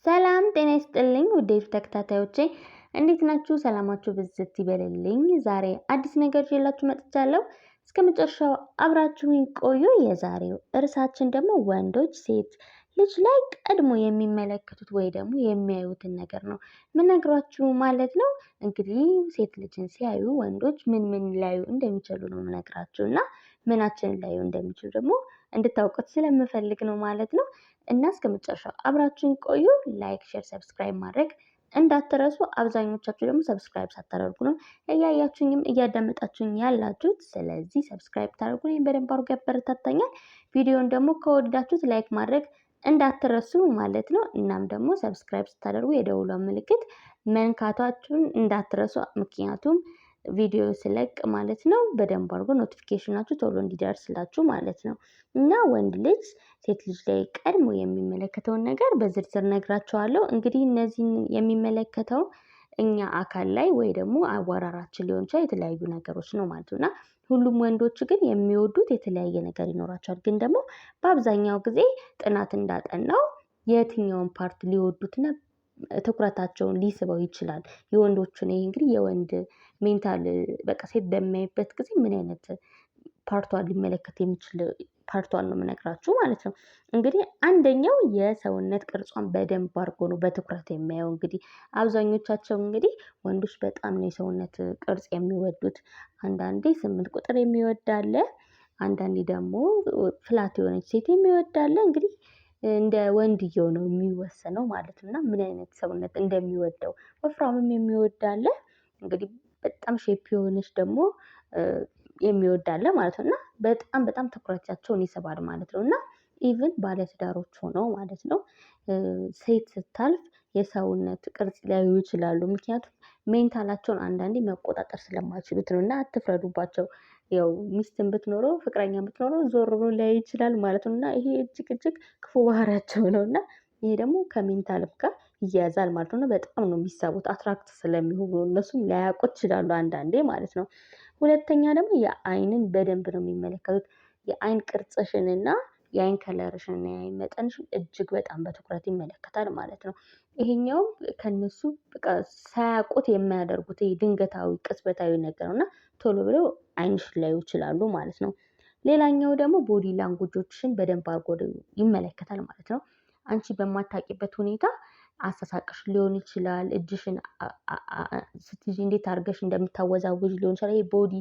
ሰላም ጤና ይስጥልኝ ውድ ተከታታዮቼ፣ እንዴት ናችሁ? ሰላማችሁ ብዝት ይበልልኝ። ዛሬ አዲስ ነገር ይዤላችሁ መጥቻለሁ። እስከ መጨረሻው አብራችሁኝ ቆዩ። የዛሬው እርሳችን ደግሞ ወንዶች ሴት ልጅ ላይ ቀድሞ የሚመለከቱት ወይ ደግሞ የሚያዩትን ነገር ነው ምነግራችሁ ማለት ነው። እንግዲህ ሴት ልጅን ሲያዩ ወንዶች ምን ምን ሊያዩ እንደሚችሉ ነው ምነግራችሁ እና ምናችንን ሊያዩ እንደሚችሉ ደግሞ እንድታውቁት ስለምፈልግ ነው ማለት ነው። እና እስከ መጨረሻው አብራችሁን ቆዩ። Like፣ share፣ subscribe ማድረግ እንዳትረሱ። አብዛኞቻችሁ ደግሞ subscribe ሳታደርጉ ነው እያያችሁኝም እያዳመጣችሁኝ ያላችሁት። ስለዚህ subscribe ታደርጉ እኔን በደንብ አድርጎ ያበረታታኛል። ቪዲዮን ደግሞ ከወደዳችሁት like ማድረግ እንዳትረሱ ማለት ነው። እናም ደግሞ subscribe ስታደርጉ የደውሏን ምልክት መንካታችሁን እንዳትረሱ፣ ምክንያቱም ቪዲዮ ስለቅ ማለት ነው በደንብ አድርጎ notification ኣችሁ ቶሎ እንዲደርስላችሁ ማለት ነው። እና ወንድ ልጅ ሴት ልጅ ላይ ቀድሞ የሚመለከተውን ነገር በዝርዝር ነግራቸዋለሁ። እንግዲህ እነዚህን የሚመለከተው እኛ አካል ላይ ወይ ደግሞ አወራራችን ሊሆን ይችላል፣ የተለያዩ ነገሮች ነው ማለት ነው። እና ሁሉም ወንዶች ግን የሚወዱት የተለያየ ነገር ይኖራቸዋል። ግን ደግሞ በአብዛኛው ጊዜ ጥናት እንዳጠናው የትኛውን part ሊወዱትና ትኩረታቸውን ሊስበው ይችላል። የወንዶቹን ይሄ እንግዲህ የወንድ mental በቃ ሴት በሚያይበት ጊዜ ምን አይነት part ኧን ሊመለከት የሚችል part ኧን ነው የምነግራችሁ ማለት ነው። እንግዲህ አንደኛው የሰውነት ቅርጿን በደንብ አድርጎ ነው በትኩረት የሚያየው። እንግዲህ አብዛኞቻቸው እንግዲህ ወንዶች በጣም ነው የሰውነት ቅርጽ የሚወዱት። አንዳንዴ 8 ቁጥር የሚወድ አለ፣ አንዳንዴ ደግሞ flat የሆነች ሴት የሚወድ አለ። እንግዲህ እንደ ወንድየው ነው የሚወሰነው ማለት ነው። እና ምን አይነት ሰውነት እንደሚወደው ወፍራምም የሚወድ አለ፣ እንግዲህ በጣም shape የሆነች ደግሞ የሚወድ አለ ማለት ነው። እና በጣም በጣም ትኩረታቸውን ይስባል ማለት ነው። እና even ባለትዳሮች ሆነው ማለት ነው ሴት ስታልፍ የሰውነት ቅርጽ ሊያዩ ይችላሉ። ምክንያቱም mental ኣቸውን አንዳንዴ መቆጣጠር ስለማይችሉት ነው። እና አትፍረዱባቸው። ያው ሚስትን ብትኖረው ፍቅረኛ ብትኖረው ዞር ብሎ ሊያይ ይችላል ማለት ነው። እና ይሄ እጅግ እጅግ ክፉ ባህሪያቸው ነው። እና ይሄ ደግሞ ከ mental ም ጋር ይያያዛል ማለት ነው። በጣም ነው የሚሳቡት፣ attract ስለሚሆኑ እነሱም ላያውቁት ይችላሉ አንዳንዴ ማለት ነው። ሁለተኛ ደግሞ የአይንን በደንብ ነው የሚመለከቱት። የአይን ቅርጽሽንና የአይን color ሽንና የአይን መጠንሽን እጅግ በጣም በትኩረት ይመለከታል ማለት ነው። ይሄኛውም ከነሱ በቃ ሳያውቁት የሚያደርጉት ድንገታዊ ቅጽበታዊ ነገር ነው እና ቶሎ ብለው አይንሽን ሊያዩ ይችላሉ ማለት ነው። ሌላኛው ደግሞ body language ኦችሽን በደንብ አድርጎ ይመለከታል ማለት ነው። አንቺ በማታውቂበት ሁኔታ አሳሳቅሽ ሊሆን ይችላል፣ እጅሽን ስትይዢ እንዴት አድርገሽ እንደምታወዛውዥ ሊሆን ይችላል። ይሄ body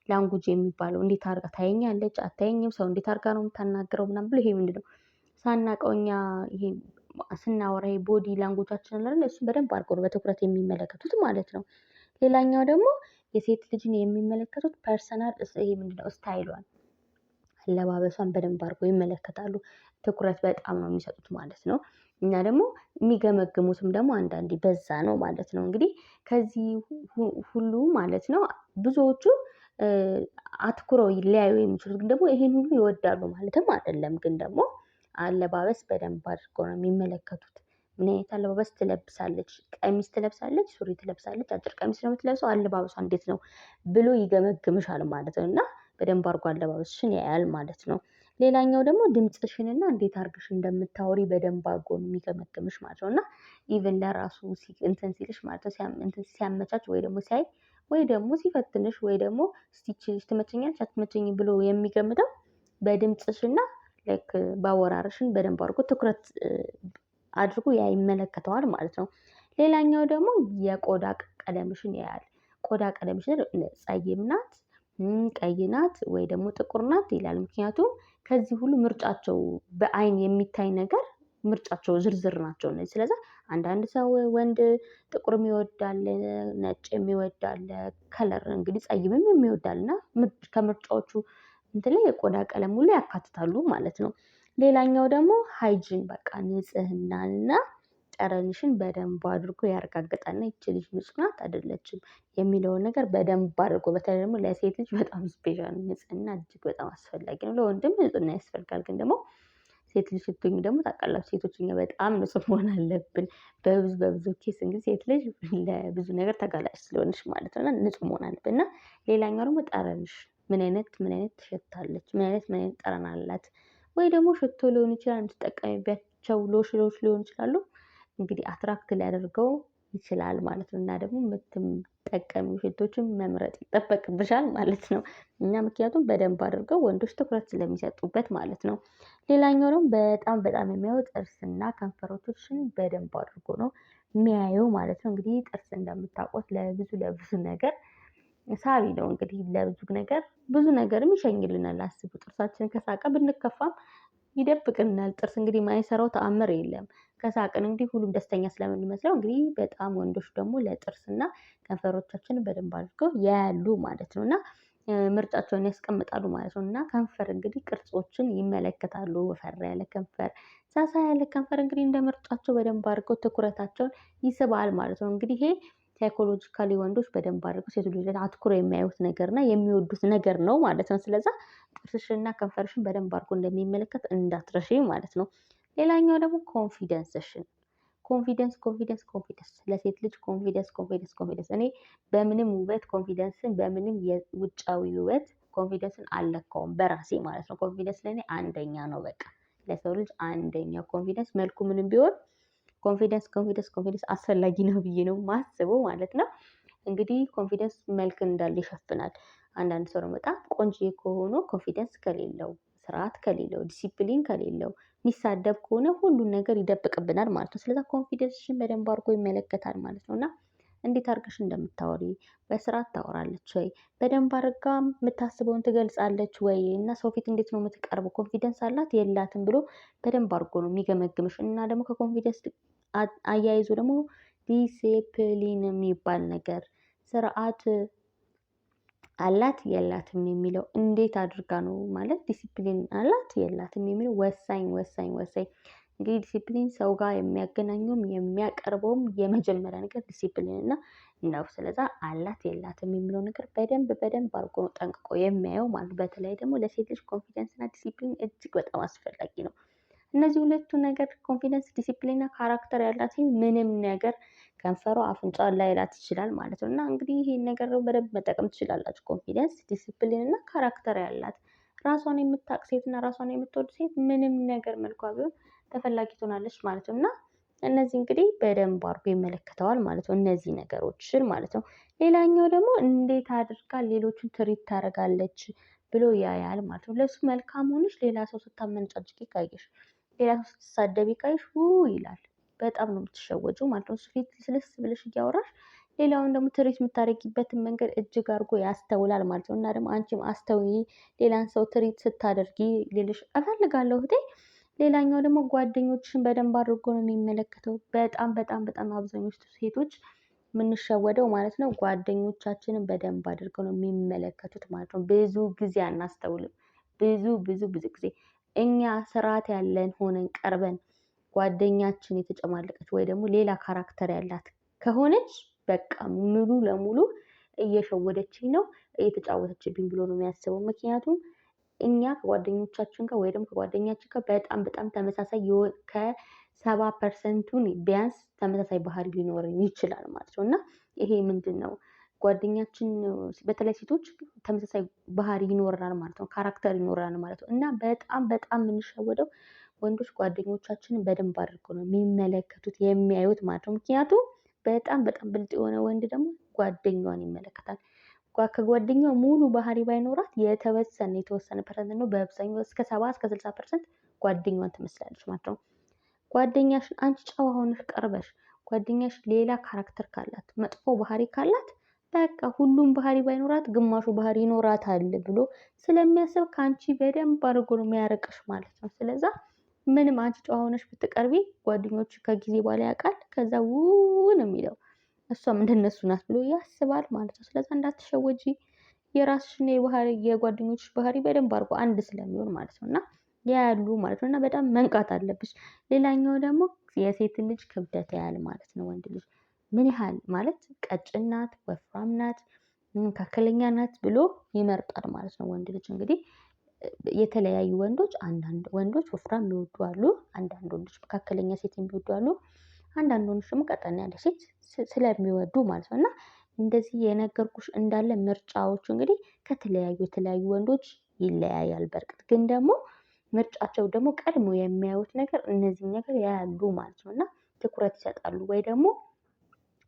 language የሚባለው እንዴት አድርጋ ታየኛለች፣ አታየኝም፣ ሰው እንዴት አድርጋ ነው የምታናግረው ምናምን ብሎ ይሄ ምንድነው ሳናውቀው እኛ ይሄ ስናወራ ይሄ body language ኣችን አለ አይደል? እሱን በደንብ አድርገው ነው በትኩረት የሚመለከቱት ማለት ነው። ሌላኛው ደግሞ የሴት ልጅን የሚመለከቱት personal ይሄ ምንድነው style ኧን፣ አለባበሷን በደንብ አድርገው ይመለከታሉ። ትኩረት በጣም ነው የሚሰጡት ማለት ነው። እና ደግሞ የሚገመግሙትም ደግሞ አንዳንዴ በዛ ነው ማለት ነው። እንግዲህ ከዚህ ሁሉ ማለት ነው ብዙዎቹ አትኩረው ሊያዩ የሚችሉት ግን ደግሞ ይሄን ሁሉ ይወዳሉ ማለትም አይደለም። ግን ደግሞ አለባበስ በደንብ አድርገው ነው የሚመለከቱት። ምን አይነት አለባበስ ትለብሳለች፣ ቀሚስ ትለብሳለች፣ ሱሪ ትለብሳለች፣ አጭር ቀሚስ ነው የምትለብሰው፣ አለባበሷ እንዴት ነው ብሎ ይገመግምሻል ማለት ነው። እና በደንብ አድርጎ አለባበስሽን ያያል ማለት ነው። ሌላኛው ደግሞ ድምጽሽንና እንዴት አድርገሽ እንደምታወሪ በደንብ አድርጎ ነው የሚገመግምሽ ማለት ነው። እና even ለራሱ እንትን ሲልሽ ማለት ነው እንትን ሲያመቻች ወይ ደግሞ ሲያይ ወይ ደግሞ ሲፈትንሽ ወይ ደግሞ እስቲ ይቺ ልጅ ትመቸኛለች አትመቸኝም ብሎ የሚገምተው በድምጽሽና like ባወራርሽን በደንብ አድርጎ ትኩረት አድርጎ ያ ይመለከተዋል ማለት ነው። ሌላኛው ደግሞ የቆዳ ቀለምሽን ያያል። ቆዳ ቀለምሽን ጸይም ናት፣ ቀይ ናት ወይ ደግሞ ጥቁር ናት ይላል። ምክንያቱም ከዚህ ሁሉ ምርጫቸው በአይን የሚታይ ነገር ምርጫቸው ዝርዝር ናቸው እነዚህ። ስለዚህ አንዳንድ ሰው ወንድ ጥቁር የሚወድ አለ፣ ነጭ የሚወድ አለ፣ color እንግዲህ ጸይምም የሚወድ አለ። እና ከምርጫዎቹ እንትን ላይ የቆዳ ቀለም ሁሉ ያካትታሉ ማለት ነው። ሌላኛው ደግሞ hygiene በቃ ንጽህናና ጠረንሽን በደንብ አድርጎ ያረጋግጣልና ይቺ ልጅ ንጹህ ናት አይደለችም የሚለውን ነገር በደንብ አድርጎ፣ በተለይ ደግሞ ለሴት ልጅ በጣም special ንጽህና እጅግ በጣም አስፈላጊ ነው። ለወንድም ንጽህና ያስፈልጋል፣ ግን ደግሞ ሴት ልጅ ስትሆኚ ደግሞ ታውቃላችሁ ሴቶች እኛ በጣም ንጹህ መሆን አለብን። በብዙ በብዙ case እንግዲህ ሴት ልጅ ለብዙ ነገር ተጋላጭ ስለሆነች ማለት ነው እና ንጹህ መሆን አለብን። እና ሌላኛው ደግሞ ጠረንሽ ምን አይነት ምን አይነት ትሸታለች፣ ምን አይነት ምን አይነት ጠረን አላት፣ ወይ ደግሞ ሽቶ ሊሆን ይችላል የምትጠቀሚባቸው ሎሽኖች ሊሆን ይችላሉ። እንግዲህ attract ሊያደርገው ይችላል ማለት ነው። እና ደግሞ የምትጠቀሚው ሽቶችን መምረጥ ይጠበቅብሻል ማለት ነው። እና ምክንያቱም በደንብ አድርገው ወንዶች ትኩረት ስለሚሰጡበት ማለት ነው። ሌላኛው ደግሞ በጣም በጣም የሚያየው ጥርስና ከንፈሮችን በደንብ አድርጎ ነው የሚያየው ማለት ነው። እንግዲህ ጥርስ እንደምታውቁት ለብዙ ለብዙ ነገር ሳቢ ነው። እንግዲህ ለብዙ ነገር ብዙ ነገርም ይሸኝልናል። አስቡ፣ ጥርሳችን ከሳቀ ብንከፋም ይደብቅልናል። ጥርስ እንግዲህ የማይሰራው ተአምር የለም። ከሳቅን እንግዲህ ሁሉም ደስተኛ ስለምንመስለው እንግዲህ በጣም ወንዶች ደግሞ ለጥርስና ከንፈሮቻችንን በደንብ አድርገው ያያሉ ማለት ነው። እና ምርጫቸውን ያስቀምጣሉ ማለት ነው። እና ከንፈር እንግዲህ ቅርጾችን ይመለከታሉ። ወፈር ያለ ከንፈር፣ ሳሳ ያለ ከንፈር እንግዲህ እንደ ምርጫቸው በደንብ አድርገው ትኩረታቸውን ይስባል ማለት ነው። እንግዲህ ይሄ psychologically ወንዶች በደንብ አድርገው ሴት ልጅ ላይ አትኩረው የሚያዩት ነገርና የሚወዱት ነገር ነው ማለት ነው። ስለዛ ጥርስሽንና ከንፈርሽን በደንብ አድርጎ እንደሚመለከት እንዳትረሺ ማለት ነው። ሌላኛው ደግሞ confidence ሽን፣ confidence፣ confidence፣ confidence፣ ለሴት ልጅ confidence፣ confidence፣ confidence። እኔ በምንም ውበት confidence ን፣ በምንም የውጫዊ ውበት confidence ን አልለካውም በራሴ ማለት ነው። Confidence ለእኔ አንደኛ ነው። በቃ ለሰው ልጅ አንደኛ confidence፣ መልኩ ምንም ቢሆን confidence፣ confidence፣ confidence አስፈላጊ ነው ብዬ ነው ማስበው ማለት ነው። እንግዲህ confidence መልክ እንዳለ ይሸፍናል። አንዳንድ ሰው ደግሞ በጣም ቆንጆ ከሆነ confidence ከሌለው፣ ስርዓት ከሌለው፣ ዲሲፕሊን ከሌለው፣ የሚሳደብ ከሆነ ሁሉን ነገር ይደብቅብናል ማለት ነው። ስለዛ confidence ሽን በደንብ አድርጎ ይመለከታል ማለት ነው። እና እንዴት አድርገሽ እንደምታወሪ፣ በስርዓት ታወራለች ወይ፣ በደንብ አድርጋ የምታስበውን ትገልጻለች ወይ፣ እና ሰው ፊት እንዴት ነው የምትቀርበው፣ confidence አላት የላትም ብሎ በደንብ አድርጎ ነው የሚገመግምሽ። እና ደግሞ ከ confidence አያይዞ ደግሞ ዲሲፕሊን የሚባል ነገር፣ ስርዓት አላት የላትም የሚለው፣ እንዴት አድርጋ ነው ማለት ዲሲፕሊን አላት የላትም የሚለው ወሳኝ ወሳኝ ወሳኝ። እንግዲህ ዲሲፕሊን ሰው ጋር የሚያገናኘውም የሚያቀርበውም የመጀመሪያ ነገር ዲሲፕሊን እና ነው። ስለዛ አላት የላትም የሚለው ነገር በደንብ በደንብ አድርጎ ነው ጠንቅቆ የሚያየው ማለት ነው። በተለይ ደግሞ ለሴት ልጅ confidence እና ዲሲፕሊን እጅግ በጣም አስፈላጊ ነው። እነዚህ ሁለቱ ነገር confidence፣ ዲሲፕሊን እና character ያላት ምንም ነገር ከንፈሯ አፍንጫዋ ላይላት ይችላል ማለት ነው። እና እንግዲህ ይሄን ነገር ደግሞ በደንብ መጠቀም ትችላላችሁ። Confidence፣ ዲሲፕሊን እና character ያላት ራሷን የምታውቅ ሴት እና ራሷን የምትወድ ሴት ምንም ነገር መልኳ ቢሆን ተፈላጊ ትሆናለች ማለት ነው። እና እነዚህ እንግዲህ በደንብ አድርጎ ይመለከተዋል ማለት ነው። እነዚህ ነገሮችን ማለት ነው። ሌላኛው ደግሞ እንዴት አድርጋ ሌሎችን treat ታደርጋለች ብሎ ያያል ማለት ነው። ለሱ መልካም ሆነሽ ሌላ ሰው ስታመነጫጭቂ ካየሽ፣ ሌላ ሰው ስትሳደቢ ካየሽ ው ይላል። በጣም ነው የምትሸወጂው ማለት ነው። እሱ ፊት ልስልስ ብለሽ እያወራሽ ሌላውን ደግሞ treat የምታደርጊበትን መንገድ እጅግ አድርጎ ያስተውላል ማለት ነው። እና ደግሞ አንቺም አስተውይ፣ ሌላን ሰው treat ስታደርጊ ልልሽ እፈልጋለሁ እህቴ። ሌላኛው ደግሞ ጓደኞችሽን በደንብ አድርጎ ነው የሚመለከተው። በጣም በጣም በጣም አብዛኞቹ ሴቶች የምንሸወደው ማለት ነው ጓደኞቻችንን በደንብ አድርገው ነው የሚመለከቱት ማለት ነው። ብዙ ጊዜ አናስተውልም። ብዙ ብዙ ብዙ ጊዜ እኛ ስርዓት ያለን ሆነን ቀርበን ጓደኛችን የተጨማለቀች ወይ ደግሞ ሌላ character ያላት ከሆነች በቃ ሙሉ ለሙሉ እየሸወደችኝ ነው፣ እየተጫወተችብኝ ብሎ ነው የሚያስበው። ምክንያቱም እኛ ከጓደኞቻችን ጋር ወይ ደግሞ ከጓደኛችን ጋር በጣም በጣም ተመሳሳይ፣ ከ70 percent ኡን ቢያንስ ተመሳሳይ ባህሪ ሊኖረን ይችላል ማለት ነው። እና ይሄ ምንድን ነው፣ ጓደኛችን በተለይ ሴቶች ተመሳሳይ ባህሪ ይኖረናል ማለት ነው፣ character ይኖረናል ማለት ነው። እና በጣም በጣም የምንሸወደው ወንዶች ጓደኞቻችንን በደንብ አድርገው ነው የሚመለከቱት፣ የሚያዩት ማለት ነው። ምክንያቱም በጣም በጣም ብልጥ የሆነ ወንድ ደግሞ ጓደኛዋን ይመለከታል። ከጓደኛው ሙሉ ባህሪ ባይኖራት የተወሰነ የተወሰነ percent ነው፣ በአብዛኛው እስከ 70 እስከ 60% ጓደኛዋን ትመስላለች ማለት ነው። ጓደኛሽን አንቺ ጨዋ ሆነሽ ቀርበሽ ጓደኛሽ ሌላ character ካላት፣ መጥፎ ባህሪ ካላት፣ በቃ ሁሉም ባህሪ ባይኖራት ግማሹ ባህሪ ይኖራታል ብሎ ስለሚያስብ ከአንቺ በደንብ አድርጎ ነው የሚያርቅሽ ማለት ነው። ስለዛ ምንም አንቺ ጨዋ ሆነሽ ብትቀርቢ ጓደኞች ከጊዜ በኋላ ያውቃል። ከዛ ው ነው የሚለው፣ እሷም እንደነሱ ናት ብሎ ያስባል ማለት ነው። ስለዛ እንዳትሸወጂ፣ የራስሽን የባህሪ የጓደኞችሽ ባህሪ በደንብ አድርጎ አንድ ስለሚሆን ማለት ነው እና ያያሉ ማለት ነው። እና በጣም መንቃት አለብሽ። ሌላኛው ደግሞ የሴት ልጅ ክብደት ያያል ማለት ነው። ወንድ ልጅ ምን ያህል ማለት ቀጭን ናት፣ ወፍራም ናት፣ መካከለኛ ናት ብሎ ይመርጣል ማለት ነው። ወንድ ልጅ እንግዲህ የተለያዩ ወንዶች፣ አንዳንድ ወንዶች ወፍራም የሚወዱ አሉ፣ አንዳንድ ወንዶች መካከለኛ ሴት የሚወዱ አሉ፣ አንዳንድ ወንዶች ደግሞ ቀጠን ያለ ሴት ስለሚወዱ ማለት ነው። እና እንደዚህ የነገርኩሽ እንዳለ ምርጫዎቹ እንግዲህ ከተለያዩ የተለያዩ ወንዶች ይለያያል። በርግጥ ግን ደግሞ ምርጫቸው ደግሞ ቀድሞ የሚያዩት ነገር እነዚህ ነገር ያያሉ ማለት ነው። እና ትኩረት ይሰጣሉ ወይ ደግሞ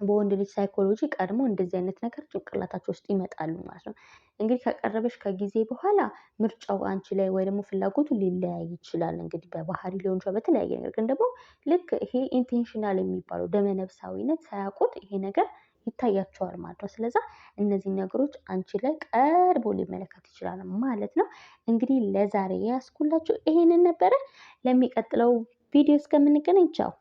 በወንድ ልጅ ሳይኮሎጂ ቀድሞ እንደዚህ አይነት ነገር ጭንቅላታቸው ውስጥ ይመጣሉ ማለት ነው። እንግዲህ ከቀረበሽ ከጊዜ በኋላ ምርጫው አንቺ ላይ ወይ ደግሞ ፍላጎቱ ሊለያይ ይችላል። እንግዲህ በባህሪ ሊሆን ይችላል፣ በተለያየ ነገር ግን ደግሞ ልክ ይሄ intentional የሚባለው ደመነፍሳዊነት ሳያውቁት ይሄ ነገር ይታያቸዋል ማለት ነው። ስለዛ እነዚህ ነገሮች አንቺ ላይ ቀርቦ ሊመለከት ይችላል ማለት ነው። እንግዲህ ለዛሬ ያስኩላችሁ ይሄንን ነበረ። ለሚቀጥለው ቪዲዮ እስከምንገናኝ ቻው።